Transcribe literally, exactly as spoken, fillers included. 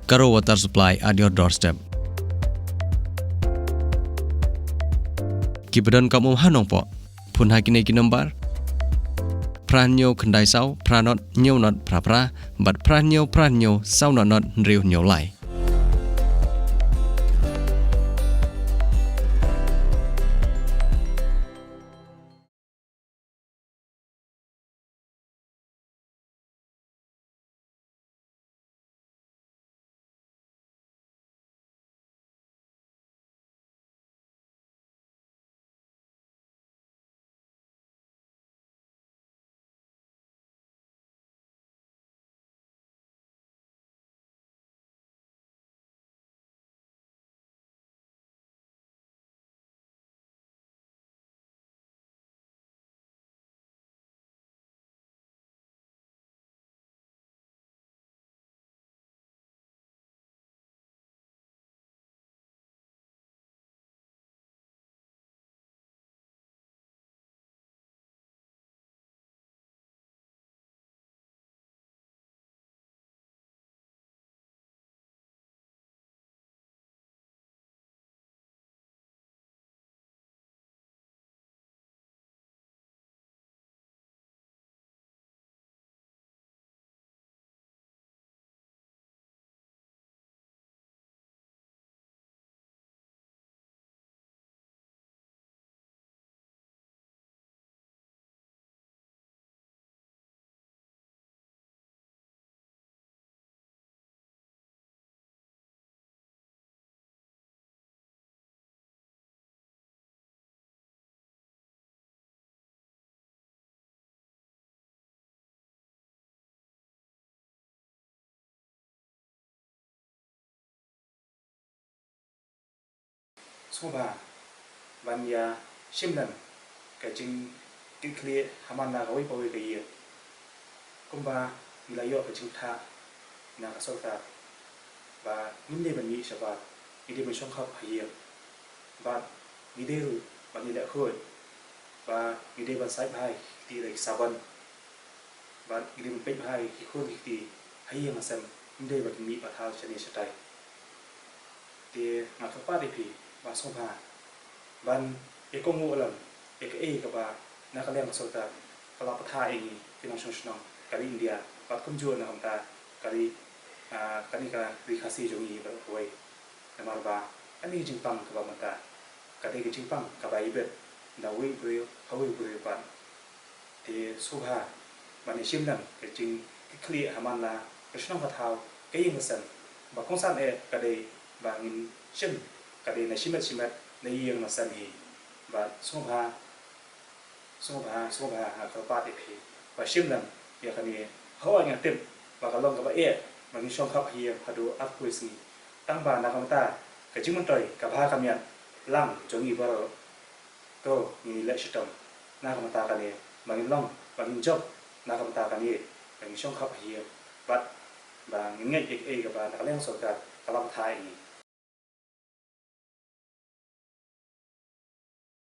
Garo Water Supply at your doorstep. Ki ba donkam um ha Nongpoh, phone ha kine ki nombar: phra hynñiew khyndai saw phra nod hynñiew nod phra phra bad phra hynñiew phra hynñiew saw nod nod hynriew hynñiew lai. Sngewbha ban ïa shim lang ka jingkitkhlieh ha man la kawei pa kawei ka ïing. Kumba ngi la ïoh ka jingthoh na ka sorkar ba ngim dei ban mih shabar, ngi dei ban shongkhop ha ïing. Bad ngi dei ruh ban ïaleh khuid ba ngi dei ban sait bha ïa ki kti da ki sabon. Bad ngi dei ban peit bha ïa ki khun ki kti ha ïing ha sem, ym dei ba kin mih pathar shane shatai. Te nga kyrpad ïa phi ba sngewbha ban ïakohnguh lang ïa kaei kaba na ka liang ka sorkar ka la pathar ïa ngi ki nongshong shnong ka ri India, bad kumjuh na ka bynta ka ri, ah, kane ka ri Khasi jong ngi baroh kawei. Namar ba kane ka jingpang kaba mynta ka dei ka jingpang kaba ibit na uwei u briew ha uwei u briew pat. Te sngewbha ban ïa shim lang ka jingkitkhlieh ha man la ka shnong ka thaw, ka ïing ka sem, ba kongsan eh ka dei ba ngin shim ka dei na shimet shimet, na ïing na sem hi. Bad sngewbha, sngewbha, sngewbha nga kyrpad ïa phi ba shim lang ïa kane. Hooid nga tip ba ka long kaba eh ba ngin shongkhop ha ïing haduh arphew sngi. Tang ba na ka bynta ka jingmyntoi ka bha ka miat lang jong ngi baroh, to ngin ïaleh shitom na ka bynta kane, ba ngin long, ba ngin jop na ka bynta kane, ba ngin shongkhop ha ïing, bad ba ngin ngeit ïa kaei kaba na ka liang sorkar ka la pathar ïa ngi.